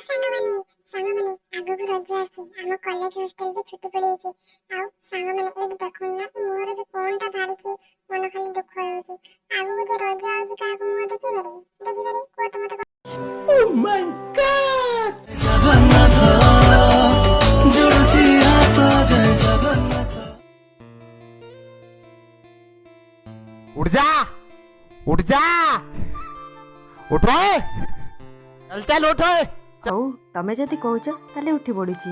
ସାଙ୍ଗମାନେ, ସାଙ୍ଗମାନେ, ଆଗକୁ ରଜ ଆସୁଛି। ଆମ କଲେଜ ହଷ୍ଟେଲ ବି ଛୁଟି ପଡ଼ିଯାଇଛି। ଆଉ ସାଙ୍ଗମାନେ, ଏଇଠି ଦେଖନ୍ତୁ ନା, ଏ ମୁହଁରେ ଯେ କ'ଣଟା ବାହାରିଛି। ମନ ଖାଲି ଦୁଃଖ ହେଉଛି। ଆଗକୁ ଯେ ରଜ ଆଉଛି, କାହାକୁ ମୁହଁ ଦେଖେଇ ପାରିବି? ଦେଖିପାରିବି? କୁହ ତ ମତେ। ଜଗନ୍ନାଥ, ଯୋଡୁଛି ହାତ, ଜୟ ଜଗନ୍ନାଥ। उठ जा, उठ जा, उठ रे, चल चल, उठ। ହଉ, ତମେ ଯଦି କହୁଛ ତାହେଲେ ଉଠି ପଡ଼ୁଛି।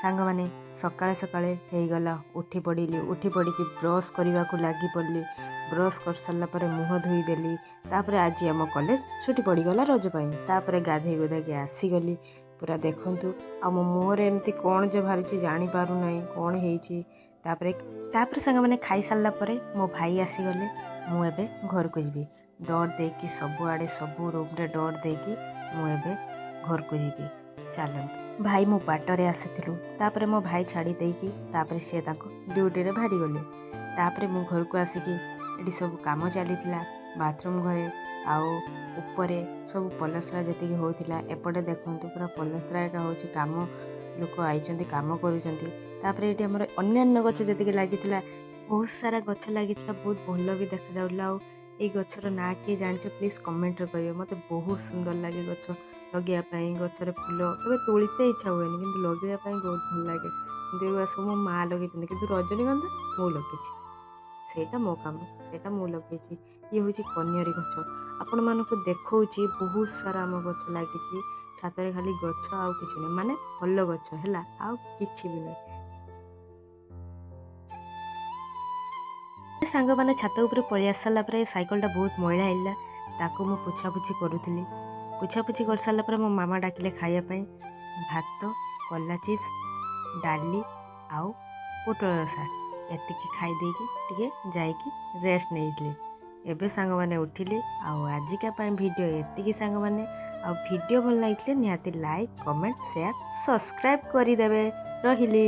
ସାଙ୍ଗମାନେ, ସକାଳେ ସକାଳେ ହେଇଗଲା, ଉଠି ପଡ଼ିଲି। ଉଠି ପଡ଼ିକି ବ୍ରସ୍ କରିବାକୁ ଲାଗି ପଡ଼ିଲି। ବ୍ରସ୍ କରିସାରିଲା ପରେ ମୁହଁ ଧୋଇଦେଲି। ତାପରେ ଆଜି ଆମ କଲେଜ ଛୁଟି ପଡ଼ିଗଲା ରଜ ପାଇଁ। ତାପରେ ଗାଧେଇ ଗୁଧାଇକି ଆସିଗଲି। ପୁରା ଦେଖନ୍ତୁ, ଆଉ ମୋ ମୁହଁରେ ଏମିତି କ'ଣ ଯେ ବାହାରିଛି, ଜାଣିପାରୁନାହିଁ କ'ଣ ହେଇଛି। ତାପରେ ସାଙ୍ଗମାନେ, ଖାଇସାରିଲା ପରେ ମୋ ଭାଇ ଆସିଗଲେ। ମୁଁ ଏବେ ଘରକୁ ଯିବି। ଡୋର୍ ଦେଇକି, ସବୁଆଡ଼େ ସବୁ ରୁମ୍ରେ ଡୋର୍ ଦେଇକି ମୁଁ ଏବେ ଘରକୁ ଯିବି। ଚାଲନ୍ତୁ, ଭାଇ ମୁଁ ବାଟରେ ଆସିଥିଲୁ। ତାପରେ ମୋ ଭାଇ ଛାଡ଼ି ଦେଇକି ତାପରେ ସିଏ ତାଙ୍କ ଡ୍ୟୁଟିରେ ବାହାରିଗଲେ। ତାପରେ ମୁଁ ଘରକୁ ଆସିକି ଏଠି ସବୁ କାମ ଚାଲିଥିଲା, ବାଥରୁମ୍ ଘରେ ଆଉ ଉପରେ ସବୁ ପଲସ୍ତରା ଯେତିକି ହେଉଥିଲା। ଏପଟେ ଦେଖନ୍ତୁ, ପୁରା ପଲସ୍ତରା ଏକା ହେଉଛି କାମ। ଲୋକ ଆଇଛନ୍ତି, କାମ କରୁଛନ୍ତି। ତାପରେ ଏଇଠି ଆମର ଅନ୍ୟାନ୍ୟ ଗଛ ଯେତିକି ଲାଗିଥିଲା, ବହୁତ ସାରା ଗଛ ଲାଗିଥିଲା, ବହୁତ ଭଲ ବି ଦେଖାଯାଉଥିଲା। ଆଉ ଏଇ ଗଛର ନାଁ କିଏ ଜାଣିଛ, ପ୍ଲିଜ୍ କମେଣ୍ଟରେ କହିବେ। ମୋତେ ବହୁତ ସୁନ୍ଦର ଲାଗେ ଗଛ ଲଗେଇବା ପାଇଁ। ଗଛରେ ଫୁଲ କେବେ ତୋଳିତେ ଇଚ୍ଛା ହୁଏନି, କିନ୍ତୁ ଲଗେଇବା ପାଇଁ ବହୁତ ଭଲ ଲାଗେ। କିନ୍ତୁ ଏଗୁଡ଼ା ସବୁ ମୋ ମା ଲଗେଇଛନ୍ତି, କିନ୍ତୁ ରଜନୀଗନ୍ଧା ମୁଁ ଲଗେଇଛି। ସେଇଟା ମୋ କାମ, ସେଇଟା ମୁଁ ଲଗେଇଛି। ଇଏ ହେଉଛି କନିଅରି ଗଛ। ଆପଣମାନଙ୍କୁ ଦେଖାଉଛି, ବହୁତ ସାରା ଆମ ଗଛ ଲାଗିଛି ଛାତରେ। ଖାଲି ଗଛ, ଆଉ କିଛି ନୁହେଁ। ମାନେ ଫଲ ଗଛ ହେଲା, ଆଉ କିଛି ବି ନୁହେଁ। ସାଙ୍ଗମାନେ, ଛାତ ଉପରେ ପଳେଇ ଆସିସାରିଲା ପରେ ସାଇକେଲଟା ବହୁତ ମଇଳା ହେଇଲା, ତାକୁ ମୁଁ ପୋଛାପୋଛି କରୁଥିଲି। ପୋଛାପୋଛି କରିସାରିଲା ପରେ ମୋ ମାମା ଡାକିଲେ ଖାଇବା ପାଇଁ। ଭାତ, କଲରା ଚିପ୍ସ, ଡାଲି ଆଉ ପୋଟଳ ରସା, ଏତିକି ଖାଇ ଦେଇକି ଟିକେ ଯାଇକି ରେଷ୍ଟ ନେଇଥିଲି। ଏବେ ସାଙ୍ଗମାନେ ଉଠିଲି। ଆଉ ଆଜିକା ପାଇଁ ଭିଡ଼ିଓ ଏତିକି ସାଙ୍ଗମାନେ। ଆଉ ଭିଡ଼ିଓ ଭଲ ଲାଗିଥିଲେ ନିହାତି ଲାଇକ୍, କମେଣ୍ଟ, ସେୟାର, ସବସ୍କ୍ରାଇବ୍ କରିଦେବେ। ରହିଲି।